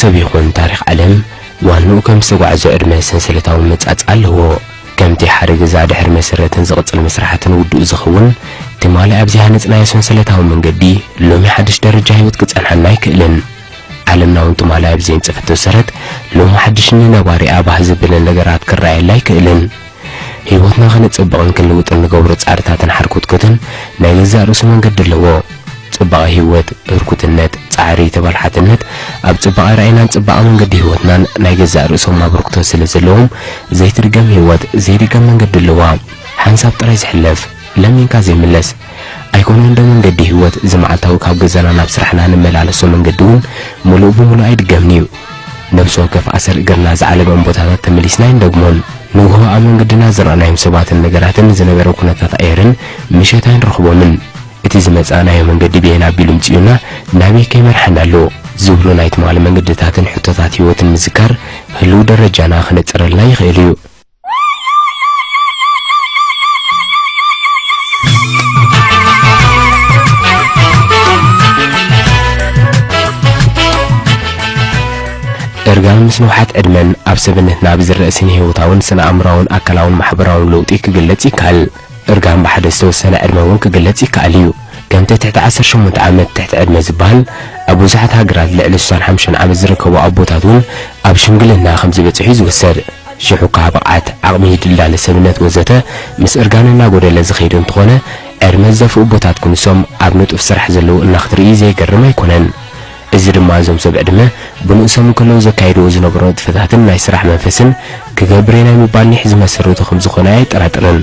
ሰብ ይኹን ታሪኽ ዓለም፣ ዋንኡ ከም ዝተጓዕዞ ዕድመ ሰንሰለታዊ መጻጽ ኣለዎ። ከምቲ ሓደ ገዛ ድሕሪ መሰረትን ዝቕጽል መስርሓትን ውዱእ ዝኸውን፣ ትማሊ ኣብዚ ሃነጽናዮ ሰንሰለታዊ መንገዲ፣ ሎሚ ሓድሽ ደረጃ ህይወት ክጸንሓና ኣይክእልን። ዓለምና እውን ትማሊ ኣብ ዘየንጸፈቶ ሰረት፣ ሎሚ ሓድሽ ንነባሪኣ ባህ ዘብለን ነገራት ክረኣየላ ኣይክእልን። ህይወትና ከነጸብቕን ክንልውጥን ንገብሮ ጻዕርታትን ሓርኮትኮትን ናይ ገዛእ ርእሱ መንገዲ ኣለዎ። ጽባቐ ህይወት፣ ህርኩትነት፣ ጻዕሪ፣ ተባልሓትነት፣ ኣብ ጽባቐ ራእይናን ጽባቐ መንገዲ ህይወትናን ናይ ገዛእ ርእሶም ኣበርክቶ ስለ ዘለዎም፣ ዘይትድገም ህይወት፣ ዘይድገም መንገዲ ኣለዋ። ሓንሳብ ጥራይ ዝሕለፍ፣ ለሚንካ ዘይምለስ። ኣይኮነን ዶ መንገዲ ህይወት፣ እዚ መዓልታዊ ካብ ገዛና ናብ ስራሕና ንመላለሶ መንገዲ እውን ምሉእ ብምሉእ ኣይድገምን እዩ። ነፍሲ ወከፍ ኣሰር እግርና ዝዓለበን ቦታታት ተመሊስና ኣይንደግሞን። ንግሆ ኣብ መንገድና ዝረኣናዮም ሰባትን ነገራትን፣ ዝነበረ ኩነታት ኣየርን ምሸት ኣይንረኽቦምን። እቲ ዝመጻእናዮ መንገዲ በየን ኣቢሉ ምጺኡና፣ ናበይ ከይመርሓና ኣሎ ዝብሉ ናይ ትማሊ መንገድታትን ሕቶታት ህይወትን ምዝካር፣ ህሉው ደረጃና ከነጽረልና ይኽእል እዩ። እርጋን ምስ ንውሓት ዕድመን ኣብ ሰብነትና ብዝረአ ስነ ህይወታውን ስነ ኣእምራውን ኣካላውን ማሕበራውን ለውጢ ክግለጽ ይከኣል። እርጋን ብሓደ ዝተወሰነ ዕድመ እውን ክግለጽ ይከኣል እዩ። ከምቲ ትሕቲ ዓሰርተ ሸሞንተ ዓመት ትሕቲ ዕድመ ዝበሃል፣ ኣብ ብዙሓት ሃገራት ልዕሊ ሱሳን ሓሙሽተን ዓመት ዝርከቡ ኣቦታት እውን ኣብ ሽምግልና ከም ዝበጽሑ እዩ ዝውሰድ። ሽሑ ከኣ ብቕዓት፣ ዓቕሚ፣ ድልዳለ ሰብነት ወዘተ ምስ እርጋን እናጎደለ ዝኸይድ እንተኾነ፣ ዕድመ ዝደፍኡ ኣቦታት ክንሶም ኣብ ንጡፍ ስራሕ ዘለዉ እናኽትርኢ ዘየገርም ኣይኮነን። እዚ ድማ እዞም ሰብ ዕድመ ብንኡሶም እንከለዉ ዘካይድዎ ዝነበሩ ንጥፈታትን ናይ ስራሕ መንፈስን ክገብር እየ ናይ ምባል ኒሕ ዝመሰርቱ ከም ዝኾነ ኣየጠራጥርን።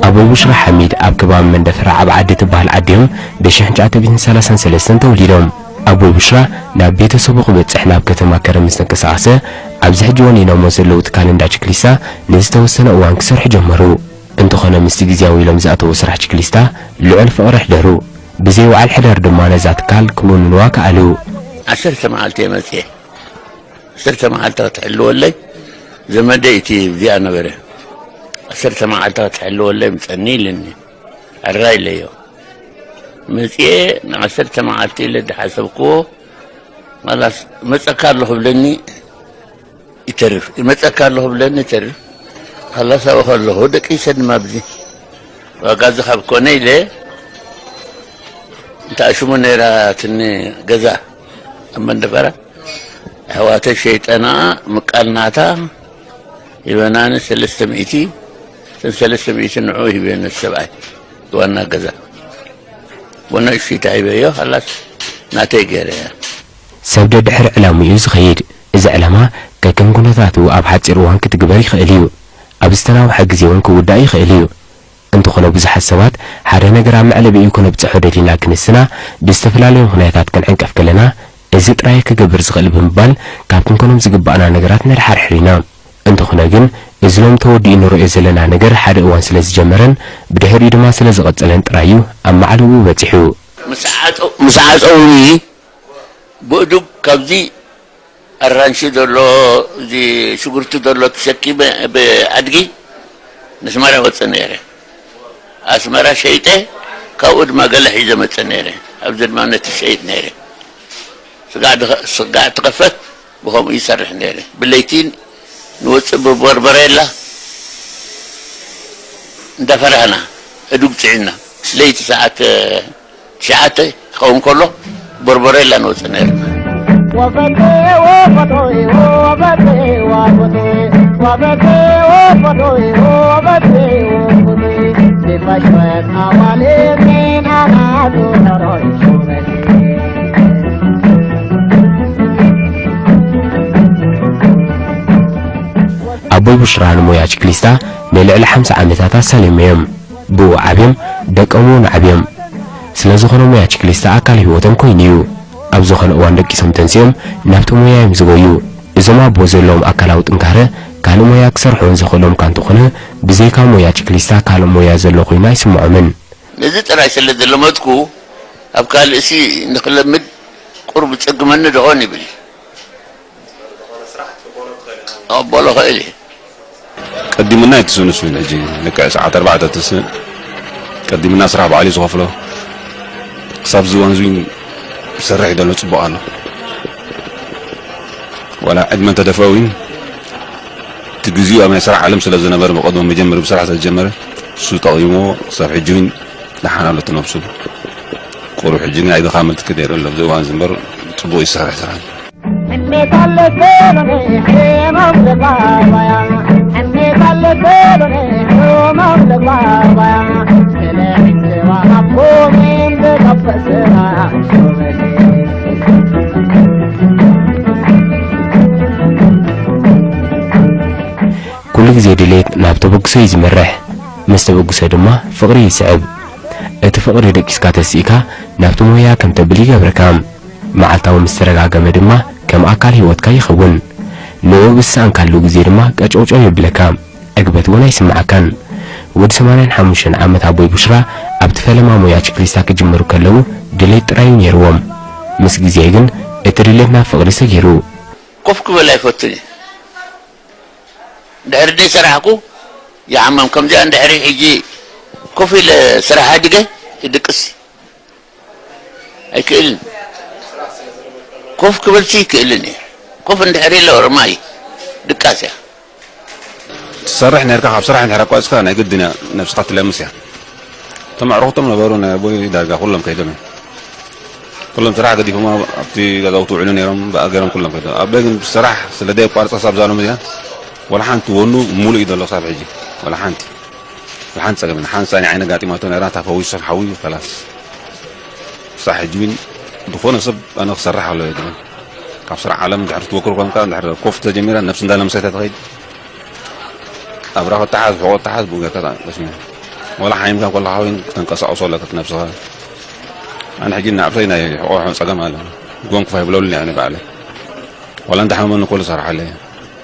ኣቦይ ቡሽራ ሓሚድ ኣብ ከባቢ መንደፈራ ዓቢ ዓዲ ትበሃል ዓዲ እዮም ብሽሕ ትሽዓተ ሚእትን ሰላሳን ሰለስተን ተወሊዶም። ኣቦይ ቡሽራ ናብ ቤተሰቡ ክበጽሕ ናብ ከተማ ከረን ምስ ተንቀሳቐሰ፣ ኣብዚ ሕጂ ወኒኖሞ ዘለዉ ትካል እንዳ ችክሊስታ ንዝተወሰነ እዋን ክሰርሑ ጀመሩ። እንተኾነ ምስቲ ግዝያዊ ኢሎም ዝኣተዎ ስራሕ ችክሊስታ ልዑል ፍቕሪ ኣሕደሩ። ብዘይ ውዓል ሕደር ድማ ነዛ ትካል ክውንንዋ ከኣሉ። ዓሰርተ መዓልቲ እየ መጽየ። ዓሰርተ መዓልቲ ክትሕልወለይ፣ ዘመደይ እቲ እዚኣ ነበረ። ዓሰርተ መዓልቲ ክትሕልወለይ ምጸኒ ኢልኒ። ሕራይ ኢለዮ። መጽየ ንዓሰርተ መዓልቲ ኢለ ዝሓሰብክዎ፣ ኻላስ መጸካ ኣሎ ክብለኒ ይተርፍ፣ ይመጸካ ኣሎ ክብለኒ ይተርፍ። ኻላስ ኣብኡ ከለኹ ደቂሰ ድማ ኣብዚ ዋጋ እዚ ካብ ኮነ ኢለ፣ እንተ ኣሽሙ ነይራ ትኒ ገዛ ኣብ መንደፈራ ኣሕዋተይ ሸይጠና፣ ምቃል ናታ ሂበናኒ ሰለስተ ሚእቲ፣ እተን ሰለስተ ሚእቲ ንዕኡ ሂበዮ ነቲ ሰብኣይ ዋና ገዛ። ወነ እሺታ ሂበዮ፣ ኻላስ ናተይ ገይረያ። ሰብ ደድሕሪ ዕላምኡ እዩ ዝኸይድ። እዚ ዕላማ ከከም ኩነታቱ ኣብ ሓጺር እዋን ክትግበር ይኽእል እዩ። ኣብ ዝተናውሐ ግዜ እውን ክውዳእ ይኽእል እዩ። እንተኾነ ብዙሓት ሰባት ሓደ ነገር ኣብ መዕለቢኡ ክነብጽሖ ደሊና ክንስና ብዝተፈላለዩ ምኽንያታት ክንዕንቀፍ ከለና፣ እዚ ጥራይ ክገብር ዝኽእል ብምባል ካብ ክንኮኖም ዝግባኣና ነገራት ነድሓርሕር ኢና። እንተኾነ ግን፣ እዚ ሎም ተወዲኡ ንርእዮ ዘለና ነገር ሓደ እዋን ስለ ዝጀመረን ብድሕሪኡ ድማ ስለ ዝቐጸለን ጥራይ እዩ ኣብ ማዕለብኡ በጺሑ። ምስ ዓጸው-፣ ምስ ዓጸውኒ ብእዱግ ካብዚ ኣራንሺ ዘሎ፣ እዚ ሽጉርቲ ዘሎ ተሸኪመ ብኣድጊ ንስመራ ወጽእ ነይረ። ኣስመራ ሸይጠ፣ ካብኡ ድማ ገለ ሒዘ መጽእ ነይረ። ኣብዚ ድማ ነቲ ሸይጥ ነይረ። ስጋዕ ድኸ-፣ ስጋዕ ትኸፈት፣ ብኸምኡ ይሰርሕ ነይረ። ብለይቲ ንወጽእ ብበርበሬላ እንዳፈራህና፣ እዱግ ጽዒና፣ ለይቲ ሰዓት ትሽዓተ ክኸውን ከሎ፣ በርበሬላ ንወጽእ ነይርና። ኣቦይ ቡሽራ ንሞያ ችክሊስታ ንልዕሊ ሓምሳ ዓመታት ኣሳልዮም እዮም። ብኡ ዓብዮም፣ ደቆም እውን ዓብዮም። ስለ ዝኾነ ሞያ ችክሊስታ ኣካል ህይወቶም ኮይኑ እዩ። ኣብ ዝኾነ እዋን ደቂሶም ተንሲኦም ናብቲ ሞያ እዮም ዝጎዩ። እዞም ኣቦ ዘለዎም ኣካላዊ ጥንካረ ካልእ ሞያ ክሰርሑ ዘኽእሎም እኳ እንተኾነ፣ ብዘይካ ሞያ ችክሊስታ ካልእ ሞያ ዘሎ ኮይኑ ኣይስምዖምን። ነዚ ጥራይ ስለ ዝለመድኩ፣ ኣብ ካልእሲ ንኽለምድ ቁሩብ ዝጽግመኒ ዶ ኾን ይብል። ኣበሎ ኽእል እየ። ቀዲሙና ኣይትስእን እሱ ሕጂ ልክዕ ሰዓት ኣርባዕተ ትስእ ቀዲሙና ስራሕ ባዕሉ እዩ ዝኸፍሎ ክሳብ ዝዋን እዙ ይሰርሕ እዩ ዘሎ ፅቡቅ ኣሎ ዋላ ዕድመ እንተደፍአ እውን እቲ ግዚኡ ኣብ ናይ ስራሕ ዓለም ስለ ዝነበረ ብቀድሞ መጀመሪ ብስራሕ ስለ ዝጀመረ እሱ ጠቂሞ ክሳብ ሕጂ እውን ደሓን ኣሎ እቲ ነብሱ ቁሩብ ሕጂ ግን ኣይድኻመት ክደር ኣሎ ኣብዚ እዋን እዚ እምበር ፅቡቅ ይሰርሕ ስራሕ ኩሉ ግዜ ድሌት ናብ ተበግሶ እዩ ዝመርሕ። ምስ ተበግሶ ድማ ፍቕሪ ይስዕብ። እቲ ፍቕሪ ደቂስካ ተሲእካ ናብቲ ሞያ ከም ተብል ይገብረካ። መዓልታዊ ምስ ተረጋገመ ድማ ከም ኣካል ህይወትካ ይኸውን። ንኡ ብዝሰኣንካሉ ግዜ ድማ ቀጨውጨው የብለካ። ዕግበት እውን ኣይስምዓካን። ወዲ ሰማንያን ሓሙሽተን ዓመት ኣቦይ ቡሽራ ኣብቲ ፈለማ ሞያ ችክሊስታ ክጅምሩ ከለዉ ድሌት ጥራይ እዩ ነይርዎም። ምስ ግዜ ግን እቲ ድሌት ናብ ፍቕሪ ሰጊሩ። ኮፍ ክብል ኣይፈቱን እየ። ድሕሪ ደይ ሰራሕኩ ይሓመም። ከምዚኣ እንድሕሪ ሕጂ ኮፍ ኢለ ስራሕ ኣድገ ይድቅስ ኣይክእልን። ኮፍ ክበልሲ ይክእልን እየ። ኮፍ እንድሕሪ ኢለ ርማይ ድቃስ እያ። ትሰርሕ ነርካ ካብ ስራሕ እንድሕር ኣቋፅካ ናይ ግድን እያ ነብስኻ ትለምስ እያ። እቶም ኣዕሩኽቶም ነበሩ ናይ ኣቦይ ዳርጋ ኩሎም ከይዶም እዮም። ኩሎም ስራሕ ገዲፎም ኣብቲ ገዛውቲ ውዕሉ ነይሮም ብኣ ገይሮም ኩሎም ከይዶም። ኣቦይ ግን ስራሕ ስለ ደየቋርፀ ክሳብ ዛሎም እዚኣ ወላ ሓንቲ ወኑ ሙሉእ እዩ ዘሎ ክሳብ ሕጂ ወላ ሓንቲ ወላ ሓንቲ ፀገም ሓንሳኒ ዓይነ ጋጢማቶ ነራ እታ ፈዊሱ ሰብ ሓውዩ ከላስ ክሳብ ሕጂ እውን ዝኾነ ሰብ ኣነ ክሰርሕ ኣሎ ይብል ካብ ስራሕ ዓለም ድሕሪ ትወክር ኮንካ ድሕሪ ኮፍ ተጀሚራ ነብሲ እንዳለምሰተ ትኸይድ ኣብራኽ ተሓዝ ሕቆ ተሓዝ ብኡ ጌርካ ተቐስሚ ወላ ሓይምካ ኮለኻ ኮይኑ ተንቀሳቕሶ ኣለካ ነብስኻ ኣነ ሕጂ ንዓብሰይ ናይ ሕቆ ጸገም ኣሎ ጎንኩፋ ይብለሉኒ ኣነ ባዕለ ወላ እንዳሓመመኒ ኮሉ ሰርሓለ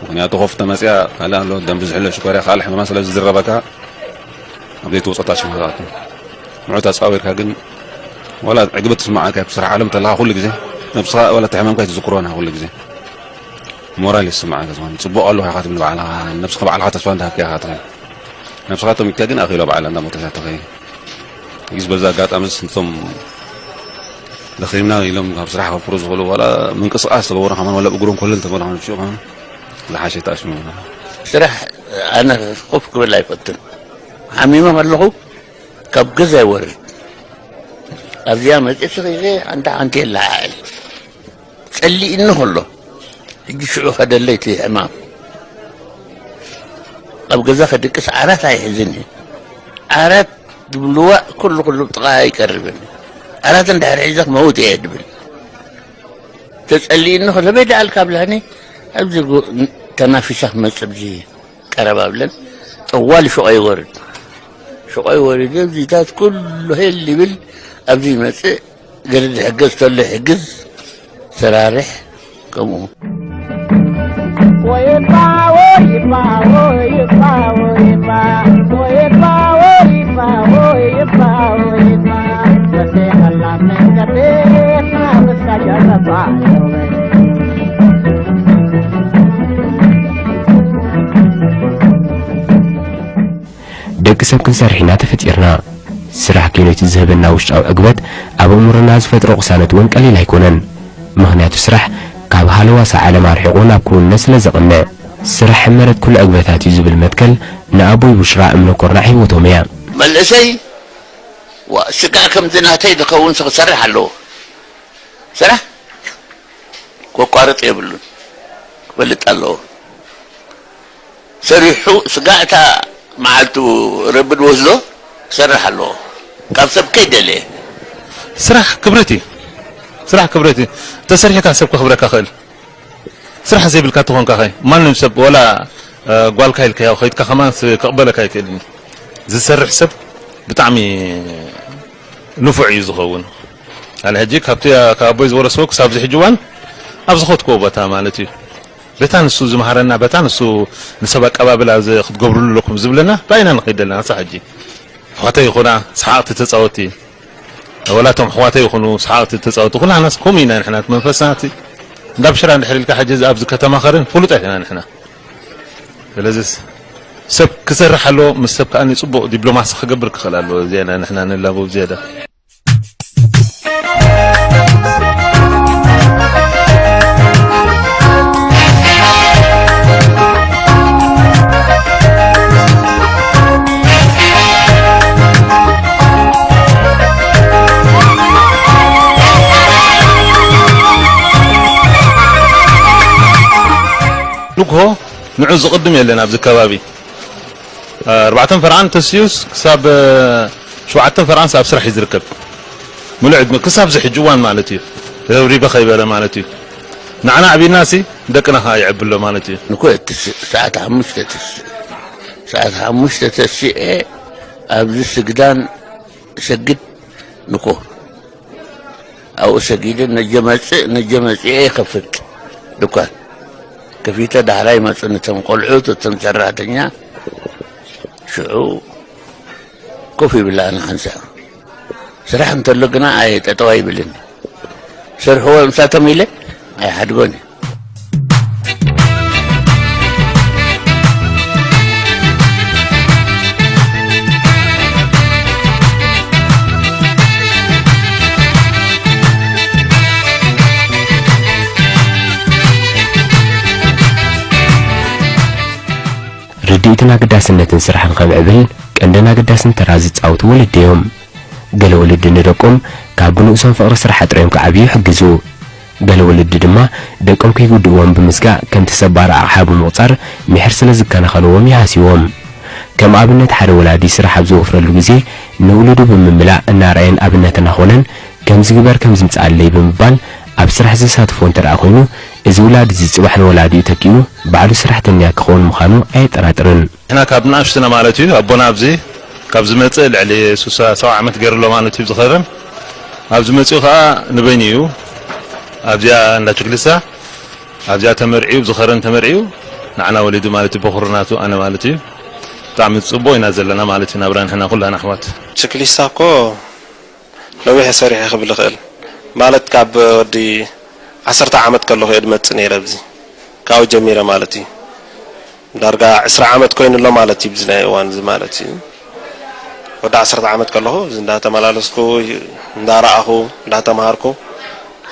ምክንያቱ ኮፍ ተመጽያ ካልእ ኣሎ ደም ብዝሕለ ሽኮርያ ካልእ ሕመማ ስለ ዝዝረበካ ኣብ ዘይትወጾ ታሽማት ንዑ ተጻዊርካ ግን ወላ ዕግበት ትስምዓካ ኣብ ስራሕ ዓለም ተለኻ ኩሉ ግዜ ነብስኻ ወላ ተሕመምካ ትዝክሮና ኩሉ ግዜ ሞራል ይስምዓካ ዝኾነ ጽቡቕ ኣለኹ ኢኻ ትብል ባዕልኻ ነብስኻ ባዕልኻ ተስፋ እንዳሃብካ ኢኻ ትኸይድ ነብስኻ ተሚትካ ግን ኣኺሎ ባዕላ እንዳሞተሻ ትኸይድ ግዝ በዛ ኣጋጣሚ ንቶም ደኺምና ኢሎም ካብ ስራሕ ከፍሩ ዝኽእሉ ዋላ ምንቅስቃስ ተገብሩ ከማን ዋላ ብእግሮም ኮለል ተበሉ ከማን ሽኡ ከማን ዝሓሸ ተኣሽሙ ስራሕ ኣነ ኮፍ ክብል ኣይፈትን ሓሚመ ከለኹ ካብ ገዛ ይወርድ ኣብዚኣ መፅእ ስኺዘ ኣንታ ሓንቲ የለዓዕል ጸሊእኒ ከሎ ሕጂ ሽዑ ከደለይ እቲ ሕማም ኣብ ገዛ ከድቅስ ዓራት ኣይሕዝን እዩ ዓራት ዝብልዋ ኩሉ ኩሉ ጥቓ ኣይቀርብን ዓራት እንድሕር ሒዘ ክመውት እየ ድብል ተጸሊእኒ ከሎ በይ ደኣልካ ኣብላኒ ኣብዚ ተናፊሳ ክመጽእ ብዚ ቀረብ ኣብለን ጠዋል ሹቐ ይወርድ ሹቐ ይወርድ እዚታት ኩሉ ሄል ይብል ኣብዚ ይመጽእ ገለ ዝሕገዝ ተሎ ይሕግዝ ሰራርሕ ከምኡ ደቂ ሰብ ክንሰርሕ ኢና ተፈጢርና። ስራሕ ክኢሉ እቲ ዝህበና ውሽጣዊ ዕግበት ኣብ ኣእምሮና ዝፈጥሮ ቅሳነት እውን ቀሊል ኣይኮነን። ምኽንያቱ ስራሕ ካብ ሃለዋሳ ዓለም ኣርሒቑ ናብ ክውንነት ስለ ዘቕንዕ። ስራሕ ሕመረት ኩሉ ዕግበታት እዩ ዝብል መትከል ንኣቦይ ቡሽራ እምነ ኮርናዕ ህይወቶም እያ። መንእሰይ ስጋዕ ከምዚ ናተይ ዝኸውን ክሰርሕ ኣለዎ። ስራሕ ከቋርፅ የብሉን ክፈልጥ ኣለዎ ሰሪሑ ስጋዕ እታ መዓልቱ ረቢ ዝወስዶ ክሰርሕ ኣለዎ ካብ ሰብ ከይደለየ ስራሕ ክብረት እዩ ስራሕ ክብረት እዩ ተሰሪሕካ ሰብ ከኽብረካ ኽእል ስራሕ ዘይብልካ ተኾንካ ኸ ማንም ሰብ ወላ ጓልካ ኢልካዮ ኸይድካ ከማን ክቕበለካ ኣይክእልን እዩ ዝሰርሕ ሰብ ብጣዕሚ ንፉዕ እዩ ዝኸውን ኣነ ሕጂ ካብቲ ካብ ኣቦይ ዝወረስዎ ክሳብ እዚ ሕጂ እዋን ኣብ ዝኸድክዎ ቦታ ማለት እዩ በታ ንሱ ዝመሃረና፣ በታ ንሱ ንሰብ ኣቀባብላ ዝ-፣ ክትገብርሉ ኣለኩም ዝብለና፣ ብኣይና ንኸይድ ኣለና። ሳ ሕጂ ኣሕዋተይ ይኹና፣ ሰሓቕቲ ተጻወቲ፣ ወላቶም ኣሕዋተይ ይኹኑ፣ ሰሓቕቲ ተጻወቲ፣ ኩላናስ ከምኡ ኢና ንሕና። እቲ መንፈስና እቲ እንዳ ብሽራ እንድሕር ኢልካ ሕጂ ኣብዚ ከተማ ኸርን ፍሉጣት ኢና ንሕና። ስለዚ ሰብ ክሰርሕ ኣለዎ፣ ምስ ሰብ ከኣ ጽቡቕ ዲፕሎማሲ ክገብር ክኽእል ኣለዎ። እዚኣና ንሕና ንላቦ ብዝያዳ። ንግሆ ንዑ ዝቕድም የለን ኣብዚ ከባቢ። ኣርባዕተን ፈርዓን ተስዩስ ክሳብ ሸውዓተን ፈርዓንስ ኣብ ስራሕ እዩ ዝርከብ። ምሉእ ዕድመ ክሳብ ዝሕጂ እዋን ማለት እዩ። ረብሪበ ከይበለ ማለት እዩ። ንዓና ኣዕቢድናሲ ደቅና ከኣ የዕብሎ ማለት እዩ። ንኩዕ እቲ ስ-፣ ሰዓት ሓሙሽተ ተስ-፣ ሰዓት ሓሙሽተ ተሲኤ ኣብዚ ስግዳን ሰግድ ንኮ ኣብኡ ሰጊደ ነጀ መጽእ፣ ነጀ መጽኤ ይኸፍት ድኳን። ከፊተ ዳሕራይ መጹ ነቶም ቆልዑት፣ እቶም ሰራሕተኛ ሽዑ ኮፍ ይብላ ኣነ ሓንሳእ። ስራሕ እንተሎ ግና ኣየ ጠጠው ኣይብልን። ሰርሕዎ ምሳቶም ኢለ ኣይሓድጎን እየ። ርድኢትን ኣገዳስነትን ስራሕን ከምዕብል ቀንድን ኣገዳስን ተራ ዝጻወቱ ወለዲ እዮም። ገለ ወለዲ ንደቆም ካብ ብንኡሶም ፍቕሪ ስራሕ ኣጥርዮም ክዓብዩ ይሕግዙ። ገለ ወለዲ ድማ ደቆም ከይጉድእዎም ብምስጋእ ከምቲ ሰብ ባርዕ ኣቕሓ ብምቑጻር ምሕር ስለ ዝከናኸንዎም ይሃስይዎም። ከም ኣብነት ሓደ ወላዲ ስራሕ ኣብ ዝወፍረሉ ግዜ ንውሉዱ ብምምላእ እናርኣየን ኣብነት እናኾነን ከምዚ ግበር ከምዚ ምጽኣለይ ብምባል ኣብ ስራሕ ዘሳትፎ እንተ ደኣ ኮይኑ እዚ ውላድ እዚ ጽባሕ ንወላዲኡ ተኪኡ ባዕሉ ሰራሕተኛ ክኸውን ምዃኑ ኣየጠራጥርን። ንሕና ካብ ንኣሽቱና ማለት እዩ፣ ኣቦና ኣብዚ ካብ ዝመጽእ ልዕሊ ሱሳ ሰብዓ ዓመት ገይሩ ኣሎ ማለት እዩ። ዝኸረን ኣብ ዝመጽኡ ከኣ ንበይኑ እዩ ኣብዚኣ እንዳ ችክሊሳ ኣብዚኣ ተመርዕዩ፣ ዝኸረን ተመርዕዩ ንዓና ወሊዱ ማለት እዩ። በኹርናቱ ኣነ ማለት እዩ። ብጣዕሚ ጽቡቕ ኢና ዘለና ማለት እዩ። ናብራ ንሕና ኩላና ኣሕዋት። ችክሊሳ እኮ ነዊሕ ሰሪሐ ክብል እኽእል። ማለት ካብ ወዲ ዓሰርተ ዓመት ከለኹ እየ ድመጽእ ነይረ ኣብዚ። ካብኡ ጀሚረ ማለት እዩ። ዳርጋ ዕስራ ዓመት ኮይኑ ኣሎ ማለት እዩ፣ ብዚ ናይ እዋን እዚ ማለት እዩ። ወዲ ዓሰርተ ዓመት ከለኹ እዚ እንዳተመላለስኩ፣ እንዳረኣኹ፣ እንዳተምሃርኩ፣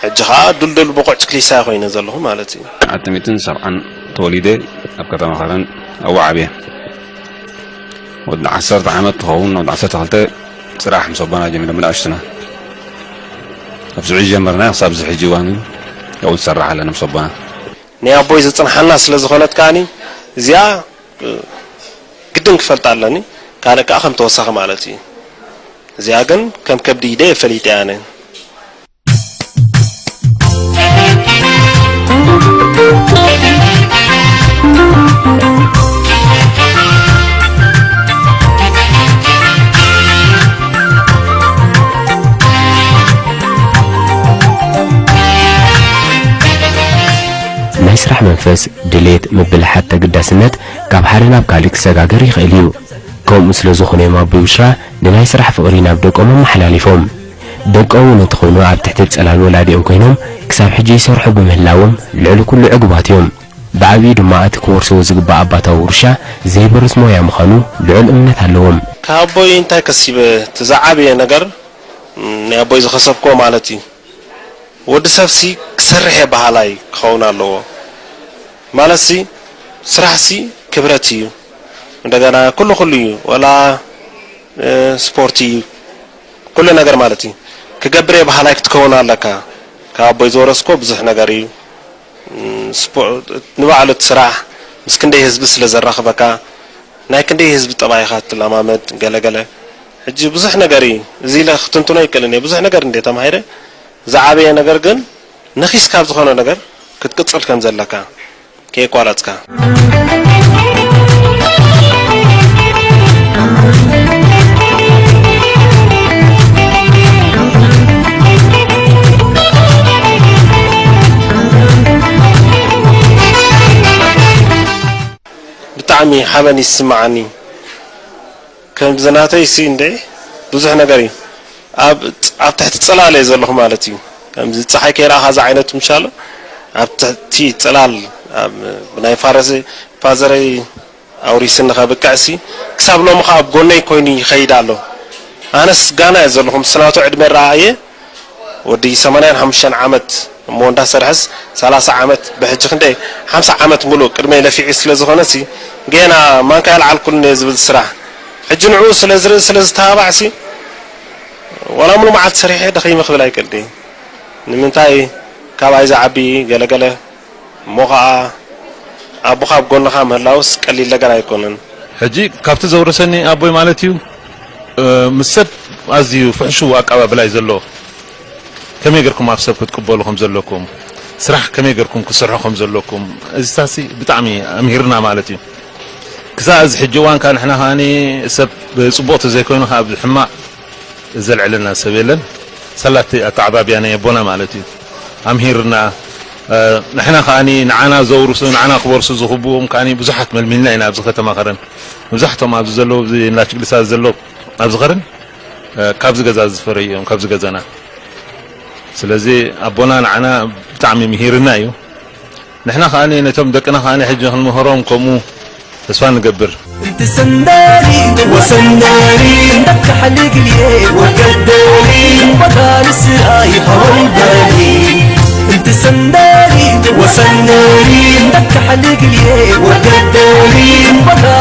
ሕጂ ኸዓ ዱልዱል ብቑዕ ችክሊሳ ኮይነ ዘለኹ ማለት እዩ። ኣርባዕተ ሚእትን ሰብዓን ተወሊደ ኣብ ከተማ ኸረን ኣብኡ ዓብየ። ወዲ ዓሰርተ ዓመት ትኸውን፣ ወዲ ዓሰርተ ክልተ ስራሕ ምስ ኣቦና ጀሚሮም ንኣሽቱና። ኣብዚ ሕጂ ጀመርና ክሳብ እዚ ሕጂ እዋን እውን ኣብኡ ንሰርሕ ኣለና ምስ ኣቦና። ናይ ኣቦይ ዘጽንሓና ስለ ዝኾነት ከኣኒ እዚኣ፣ እ፣ ግድን ክፈልጣ ኣለኒ። ካልእ ከኣ ከም ተወሳኺ ማለት እዩ። እዚኣ ግን ከም ከብዲ ኢደ ፈሊጠያ ኣነ። ናይ ስራሕ መንፈስ፣ ድሌት፣ ምብልሓት፣ ተግዳስነት ካብ ሓደ ናብ ካልእ ክሰጋገር ይኽእል እዩ። ከምኡ ስለ ዝኾነ እዮም ኣቦይ ብሽራ ንናይ ስራሕ ፍቕሪ ናብ ደቆም ኣመሓላሊፎም። ደቆም እውን እንተኾይኑ ኣብ ትሕቲ ጽላል ወላዲኦም ኮይኖም ክሳብ ሕጂ ይሰርሑ ብምህላዎም ልዕሊ ኩሉ ዕጉባት እዮም። ብዓብዩ ድማ እቲ ክወርስዎ ዝግባእ ኣባታዊ ውርሻ ዘይበርስ ሞያ ምዃኑ ልዑል እምነት ኣለዎም። ካብ ኣቦይ እንታይ ከሲበ? እቲ ዝዓበየ ነገር፣ ም፣ ናይ ኣቦይ ዝኸሰብክዎ ማለት እዩ። ወዲ ሰብሲ ክሰርሕ እየ በሃላይ ክኸውን ኣለዎ። ማለትሲ ስራሕሲ ክብረት እዩ። እንደገና ኩሉ ኩሉ እዩ። ወላ፣ እ፣ ስፖርት እዩ። ኩሉ ነገር ማለት እዩ። ክገብር እየ በሃላይ ክትከውን ኣለካ። ካብ ኣቦይ ዝወረስኮ ብዙሕ ነገር እዩ። ም፣ ስፖ-፣ ንባዕሉ እቲ ስራሕ ምስ ክንደይ ህዝቢ ስለ ዘራኽበካ፣ ናይ ክንደይ ህዝቢ ጠባይኻ ትለማመድ፣ ገለ ገለ። ሕጂ ብዙሕ ነገር እዩ። እዚ ኢለ ክትንትኖ ኣይክእልን እየ። ብዙሕ ነገር እንደ ተማሂረ፣ ዝዓበየ ነገር ግን ነኺስካ ኣብ ዝኾነ ነገር ክትቅጽል ከም ዘለካ ከየቋረጽካ። ሓበን ይስምዓኒ። ከምዚ ናተይ ሲ እንደ ብዙሕ ነገር እዩ። ኣብ ኣብ ትሕቲ ጽላል እየ ዘለኹ ማለት እዩ። ከምዚ ጸሓይ ከይረኣኻ ዝዓይነቱ ምሻሎ ኣብ ትሕቲ ጽላል ኣብ ብናይ ፋረሰይ ፋዘረይ ኣውሪስኒ ከብቅዕ ሲ ክሳብ ሎሚ ኸኣ ኣብ ጎነይ ኮይኑ ይኸይድ ኣሎ። ኣነስ ጋና እየ ዘለኹ ምስ ናቱ ዕድመ ረኣየ ወዲ ሰማንያን ሓሙሽተን ዓመት እሞ እንዳሰርሐስ ሰላሳ ዓመት ብሕጂ ክንደይ ሓምሳ ዓመት ሙሉእ ቅድመይ ለፊዑ ስለ ዝኾነ ሲ ገና ማንካ ያልዓልኩልን እየ ዝብል ስራሕ ሕጂ ንዕኡ ስለ ዝርኢ ስለ ዝተባባዕ ሲ ዋላ ሙሉ መዓልቲ ሰሪሐ ደኺመ ክብል ኣይክእል ድየ። ንምንታይ ካባይ ዝዓቢ ገለገለ እሞ ኸዓ ኣቦኻ ኣብ ጎንኻ ምህላውስ ቀሊል ነገር ኣይኮነን። ሕጂ ካብቲ ዘውረሰኒ ኣቦይ ማለት እዩ፣ እ፣ ምስ ሰብ ኣዝዩ ፍሕሹው ኣቀባብላ እዩ ዘለዎ። ከመይ ጌርኩም ኣብ ሰብ ክትቅበሉ ከም ዘለኩም፣ ስራሕ ከመይ ጌርኩም ክትሰርሑ ከም ዘለኩም፣ እዚታሲ ብጣዕሚ ኣምሂርና ማለት እዩ። ክሳብ እዚ ሕጂ እዋን ከኣ ንሕና ከኣ ሰብ ብጽቡቕ ተዘይኮይኑ ከኣ ብሕማቕ ዘልዕለና ሰብ የለን። ሳላቲ ኣተዓባብያ ናይ ኣቦና ማለት እዩ። ኣምሂርና፣ እ፣ ንሕና ከኣ ንዓና ዘውርሱ፣ ንዓና ክወርሱ ዝኽብዎም ከኣ ብዙሓት መልሚልና ኢና ኣብዚ ከተማ ከረን። መብዛሕቶም ኣብዚ ዘለዉ፣ ኣብዚ እንዳ ችግልሳ ዘለዉ ኣብዚ ከረን፣ እ፣ ካብዚ ገዛ ዝፈረዩ እዮም፣ ካብዚ ገዛና። ስለዚ ኣቦና ንዓና ብጣዕሚ ምሂርና እዩ። ንሕና ከኣ ነቶም ደቅና ከኣ ሕጂ ክንምህሮም ከምኡ ተስፋ ንገብር። انت سندالي وسندالي، انت حلق لي وقدالي، بدل سراي هول بالي. انت سندالي وسندالي، انت حلق لي وقدالي، بدل